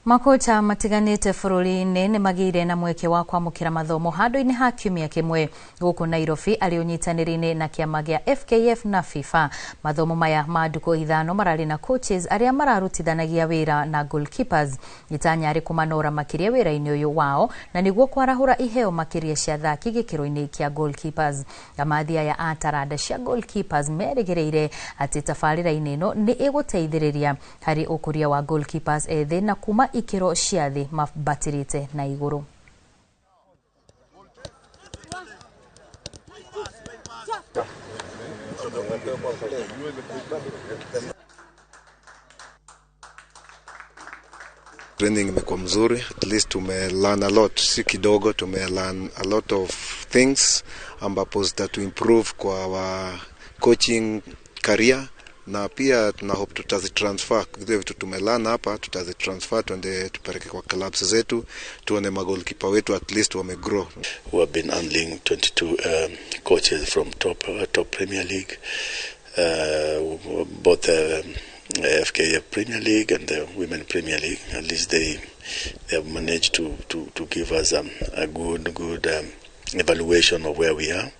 Makocha matiganĩte bũrũri-inĩ nĩ magĩire na mweke wa kwamũkĩra mathomo handũ-inĩ ha kiumia kĩmwe gũkũ Nairobi arĩ ũnyitanĩri-inĩ na kĩama gĩa FKF na FIFA. Mathomo maya ma ndukũ 5 mararĩ na coaches arĩa mararutithanagia wĩra na goalkeepers. Itanya arĩ kũmanora makĩria wĩra-inĩ ũyũ wao na nĩguo kwarahũra iheo makĩria cia athaki gĩkĩro-inĩ kĩa goalkeepers. Amathi aya a taranda cia goalkeepers merĩgĩrĩire atĩ tabarĩra-inĩ ĩno nĩ ĩgũteithĩrĩria harĩ ũkũria wa goalkeepers ethĩ na kuma ikĩro cia thĩ mabatĩrĩte na igũrũ. Training imekuwa mzuri, at least tume learn a lot, si kidogo, tume learn a lot of things ambapo zitatu improve kwa our coaching career, na pia tuna hope tutazitransfer vile vitu tumelearn hapa, tutazitransfer tuende tupeleke kwa clubs zetu, tuone magolkipa wetu at least wamegrow. We have been handling 22 coaches from top Premier League, both FKF Premier League and the Women Premier League. At least they have managed to give us a good evaluation of where we are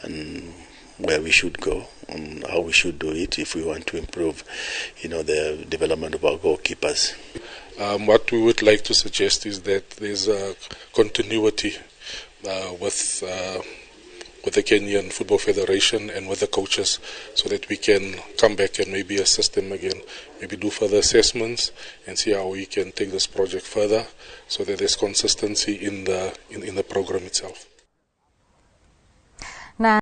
and where we should go and how we should do it if we want to improve, the development of our goalkeepers. What we would like to suggest is that there's a continuity with the Kenyan Football Federation and with the coaches, so that we can come back and maybe assist them again, maybe do further assessments and see how we can take this project further, so that there's consistency in the program itself.